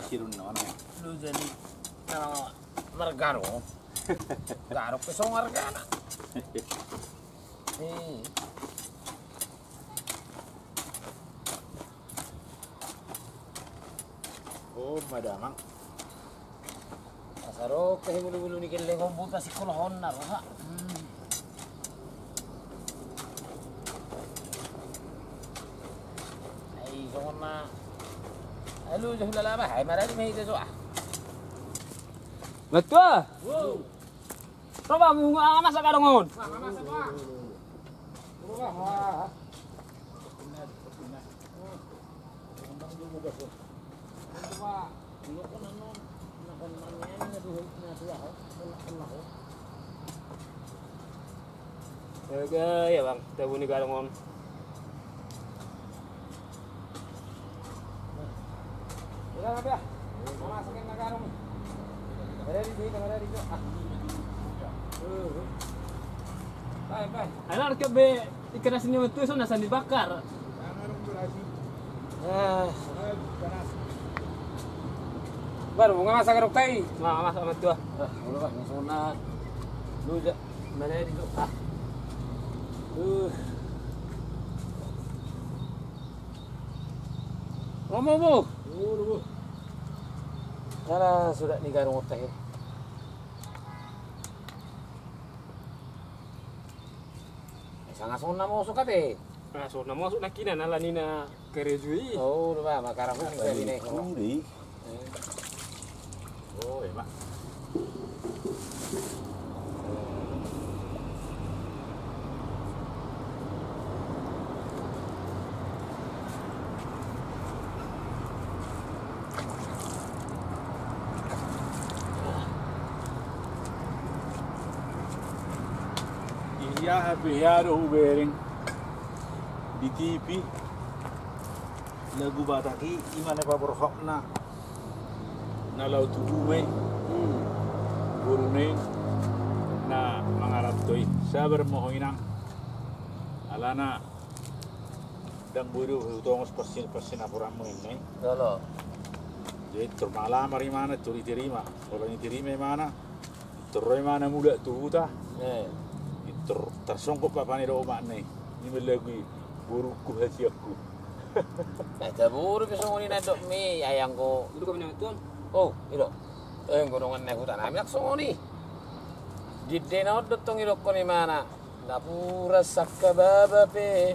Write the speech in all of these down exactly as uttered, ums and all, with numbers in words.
Sirun no, no. Lu jadi, no, margarung. Garung pe songon argana. Eh. Oh, madamang. Asa ro ke bulu-bulu ni kelleng on, buta sikolahon na roha. Hmm. Ai, songon na. Alu, jauh lalaba, ai, marani ma hita so, ah. Matua. Wow. Coba, bunga, ah, masak garung on. Wah, masak, wah. Wah, wah. Gaya, Bang, tabu ni garung on. Ayo, harus coba ikan asin ni matua, so na sandi bakar. Ah. Baru, bunga masak garung tai. Bunga masak matua. Ah, udah, Bang, langsung na. Lu ja. Mana di tu? Ah. Uh. Romo, bu. Alah, sudah ni garung otak ya. Sanga songon na mosok ate. Nah, songon na mosok na kina na lani na karejo i. Oh, udah, Bang, makarang pun jadi nih. Oh, iya, Bang. Ia hape ia do hubereng di T V. Lagu Batak i, ima na paborhatna na laho tu uma i, boruna i na mangaranto i. Sabar ma ho inang. Alana ndang boi do hutongos parsi, parsi napuranmu ninna i. Olo. Jadi tor mangalamar imana, tor diterima. Pola diterima imana, tor ro imana mulak tu huta. Eh. Tor tarsongkop bapana dohot omakna i. Ima lagu i, borungku hasianku. Nah, taboru pe songon i na dok mi, ai anggo. Itu kami nonton. Oh, i do. Eh, anggo dongan na huta nami nang songon i. Di ende na on do tong idokkon imana. Napuran sangkababa pe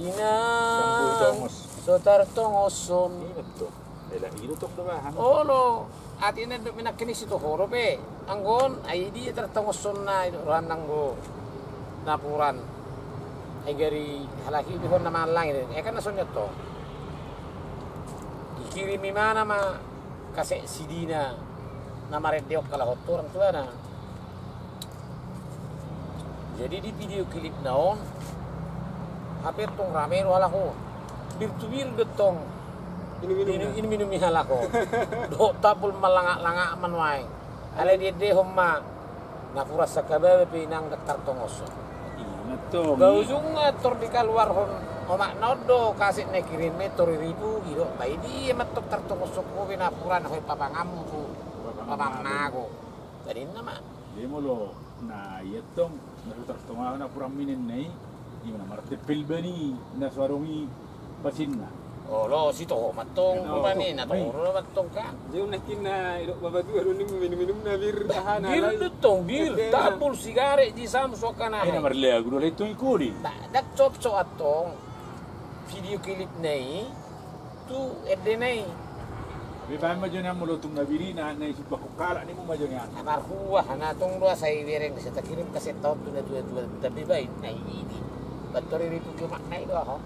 inang so tartongoshon. Iya, betul. Ela, i do tong do bahan. Olo, atina do minangkin i sitoho dope. Anggo on, ai dia tartongoshonna i do rohana anggo napuran. Ai gari halak i do hon na mangallangi do. Ai kan na songon i do tong. Dikirim imana ma kaset C D-na na marende on halak on tu orang tuana. Jadi di video klipna on, hape tong rame do halak on. Bir tu bir do tong. Inum-inum, inum-inum i halak on. Dohot tapul malangak-langak manuaeng. Alai diendehon ma. Napuran sangkababa pe inang ndang tartongoshon. Ima tong. Ba ujungna tor dikaluarhon omakna on do kaset na ikirimna i, tor iripu i do. Ba i dia ma tong tartongoshon ho be napuran, ho i papanganmu tu papang nago. Tadinna ma. Dia molo na ia tong na so tartonga napuranmi ninna i. Ima na martempel ban i na so adong i pasinna. Olo, sitoho ma tong. Olo, rupani na toho do ma tong kan. Jadi nangkin na idok bapatua do ninmu minum-minum na bir, aha na. Bir do tong, bir, tapul, sigaret, jisam, so kan aha. Ena marlagu do alai tong i koli. Ndang cocok antong video klipna i tu endena i. Tapi baen ma jo nian molo tung na bir i na, na isumbangkon halak ninmu ma jo nian. Marhua na tong do asa ibereng, asa takirim kaset on tu na tua-tua, tapi baen na i di. Ba tor iripu i omakna i do aho.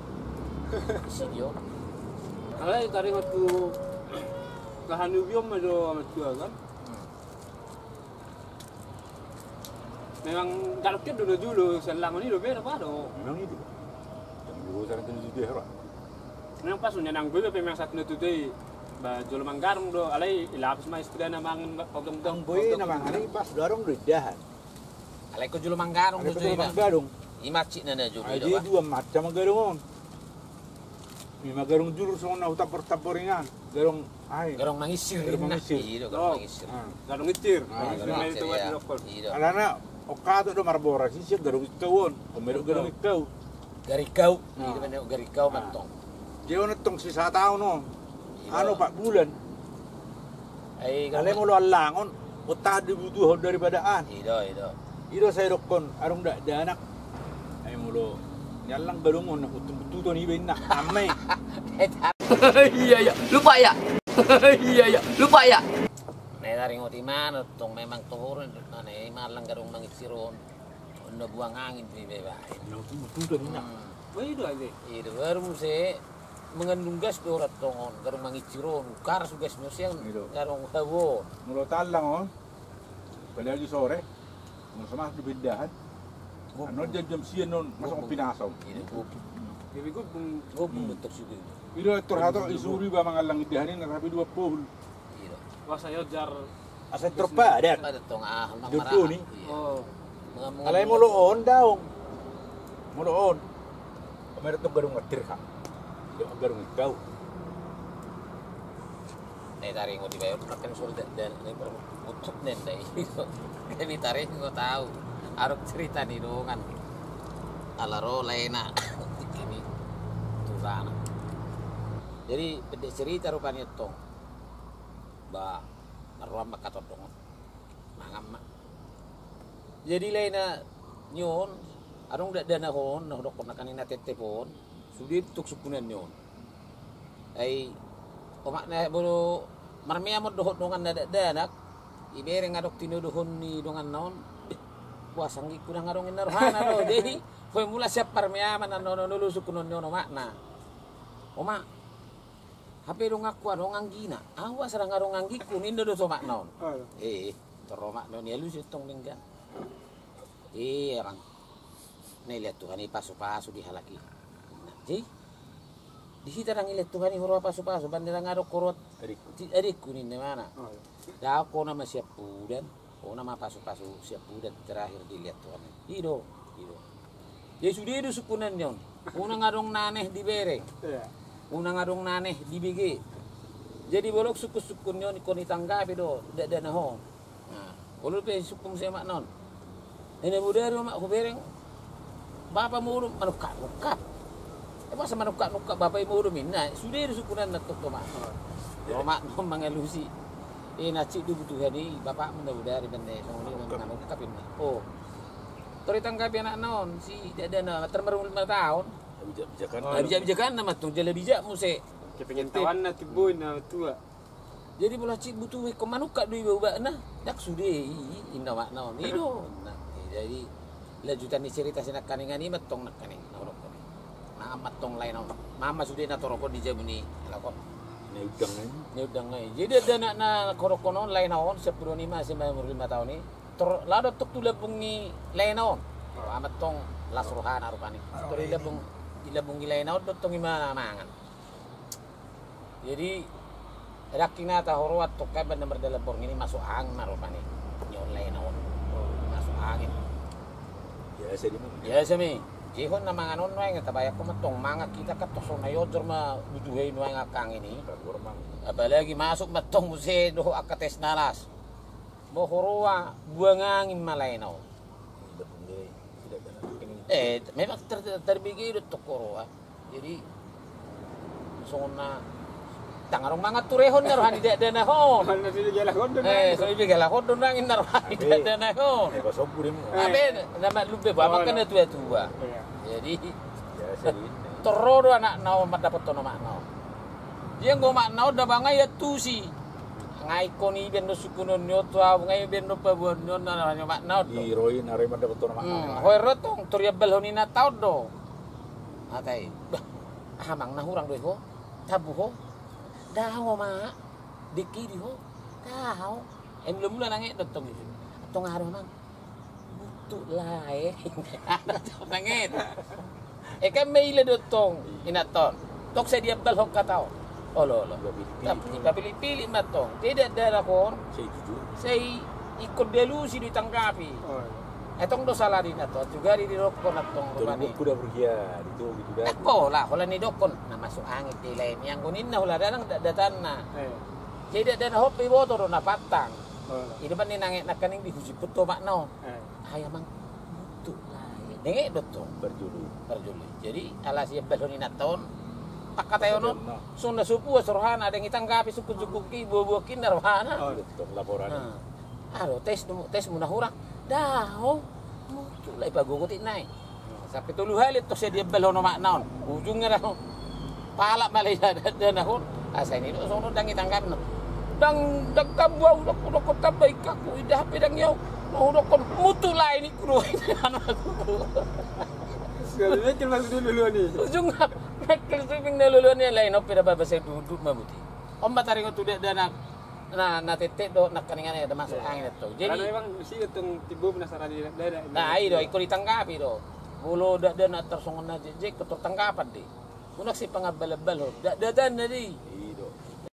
Isi dia. Alai taringot tu kahanubion ma jo matua kan. Memang galak do na jolo sian langon i do be na pado. Memang i do. Yang dulu saya kan tu dia. Memang pas unya nang boi pe memang saat na tutu i ba jolo manggadong do, alai ilapis ma istilahna mangan ba odong-odong. Boi na mangan i pas do adong do indahan. Alai ko jolo manggadong do jolo manggadong. I maksudna na jolo i do. Dua macam manggadong on. Ima gadung julur songon na hutampor-tampor ingan. Gadung ai. Gadung mangisir. Gadung mangisir. Iya, gadung mangisir. Gadung icir. Gadung icir, iya. Alana, oka tu do marboras, isi gadung ikau on. Gadung ikau. Garikau. Iya, gadung ikau mantong. Dia on tong sisa tahun on. Anu, empat bulan. Alai molo allangon, otak dibutuhon daripada an. Ido, ido. Ido sai dokkon adong dakdanak. Ai molo niallang gadung on, untun bututon iba inna. Amme. Iya, iya. Lupa ya. Iya, iya. Lupa ya. Nai taringot imana tong memang tohor na i marlang gadung mangisir on. On na buang angin tu iba iba. Na untun bututon inna. Ido aja. Ido baru muse. Mangandung gas do rantong on, gadung mangisir on, karas do gas muse. Gadung habo on. Molo tallang on, apalagi sore, molo so masuk di pindahan. Anon jam-jam sian on masuk pinasa on. Jadi gobung. Gobung bentuk sugi. Ido tor hato isuri ba mangallang indahan i na rapi dua puluh. Wasa yo jar. Asa terpadat. Padat tong ah, mang marah. Dodoni. Alai molo on daong. Molo on. Kemarin tong gadung ngetir ka. Gadung ikau. Eh, taringot iba on, makan surat dan ini untuk nendai. Jadi taringot tahu. Aruk cerita ni dongan. Ala ro laena. Ini tu sana. Jadi pendek cerita rupanya tong. Ba, marroan ma katon dongan. Mangan ma. Jadi laena ni on, adong dakdanak on, na hudokkon nangkaning na tentep on, sude tuk sungkunan ni on. Ai, omakna molo marmeam on dohot dongan na dakdanak, ibereng adong tinodohon ni donganna on, wah, sanggingku ndang adong inna rohana do, jadi, hoe mula sian parmeaman annon on olo sungkunan ni on omakna. Omak, Hape donganku adong anggina. Au asa ndang adong anggingku ninna do tu omakna on. Eh, tor omakna on ialusi tong denggan. Eh, arang. Na ilean Tuhan i pasu-pasu di halak i. Nah, jadi di hita ndang ilean Tuhan i huroha pasu-pasu, banda ndang adong huroha adikku ninna imana. Daon hona ma siampudan. Hona ma pasu-pasu siampudan terakhir dilean Tuhan i. Ido, ido. Jadi sude do sungkunan ni on. Unang adong na aneh dibereng. Unang adong na aneh dibege. Jadi molo sungkun-sungkun ni on ingkon ditanggapi do dakdanak on. Nah, olo pe sungkun muse omakna on. Ina bodari omak hubereng. Bapa modom manungkap-nungkap. Eh, masa manungkap-nungkap bapa i modom inna. Sude do sungkunanna tong tu omakna on. Omakna on mangalusi. Eh, na cik do butuhan i bapakmu na bodari benne songon i manungkap inna. Oh. Tor ditanggapi anakna on si dakdanak, tar marumur lima taon. Bijak-bijakanna. Bijak-bijakanna mantong jala bijak muse. Kepingintahuanna timbo inna tua. Jadi molo hansit butuh ingkon manungkap do iba ubatna, ndang sude i, i, inna omakna on. I do. Nah, jadi lanjutan ni cerita si nangkaningan i mantong nangkaning na hudokkon i. Nah, mantong laena on. Mama sude na torop on di jabu ni halak on. Ni undang i. Ni undang i. Jadi ada anak na hudokkon on laena on, siampudan i ma si umur lima taon i. Tor lao do tong tu lambung ni laena on. Mantong las rohana rupani. Tor di lambung, di lambung ni laena on do tong ima mangan. Jadi, rangkina tahuroan tongka banda mardalan borngin i masuk angin ma rupani. Ni on laena on. Masuk angin. Biasa di mana? Biasa mi. Jihon na mangan on nuaeng tabayangkon mantong mangan hita kan tong songon na iojor ma butuha i nuaeng angka angin i. Apalagi masuk mantong muse dohot angka tes na las. Bo huroha buang angin ma laena on. Eh, memang ter-, ter-, terbege do tong huroha. Jadi songon na ndang adong mangan turehon na roha ni dakdanak on. Eh, so ibe galak on do nang inna roha ni dakdanak on. Abe na malumbe ba makan na tua-tua. Jadi tor ro do anakna on mandapothon omakna on. Dia anggo omakna on da banga ia tusi. Nga ingkon ibaen do sungkunon ni on tu au, nga ibaen do paboaon ni on na roha ni omakna on do. Di ro i na ro i mandapothon omakna on. Hoe ro tong tor iambalhon inanta on do. Hata i. Bah, aha amang na hurang do i ho? Tabu ho? Daong omak. Dengke i di ho? Daong. Ai mula-mula nanget do tong i. Tong aha do amang? Butuk lae. Nanget. Eh, kan maila do tong inanta on. Tong sai diambalhon hata on. Olo, olo. Tapi pilih-pilih ma tong. Tidak ada lakon. Sai ingkon dialusi ditanggapi. Etong do sala di na to, juga di didokkon antong rupani. Kuda bergia di tu gitu dah. Pola, holan didokkon na masuk angin di lain. Yang goninna holan dalan dakdatanna. Jadi dakdatanna hop iboto do na pantang. Ida ban ni nanget nangkaning di hujiput to mak no. Ayah mang mutu lai. Denget do to. Berjulu. Berjulu. Jadi ala siap balon inanton. Pakatayonon. Sunda supu asrohana ada yang itanggapi sukut-sukut ki buah-buah kinar rohana. Laporan. Aro tes dulu, tes muna hurang. Daho. Mutu lai pagogo ti nai. Sampai tolu hali to saya dia bel hono mak naon. Ujungnya daho. Palak malai ada ada nahon. Asa ini do sono dang itangkap no. Dang dang tambua udah udah kota baik aku idah pedang yau. No udah kon mutu lai ni kudo. Sekali lagi masuk dulu dulu nih. Ujung Michael Sweeping na luluan ni lain opi da baba saya duduk mamuti. Om batari ko tudak dana. Nah, na tete do nangkaningan ada masuk angin itu. Jadi memang si untung tibu penasaran di dada. Nah, ayo do ikut ditanggapi do. Molo dak dana tarsongon na jejek ketor tanggapan di. Unak si pangabal-abal ho. Dak dada na di.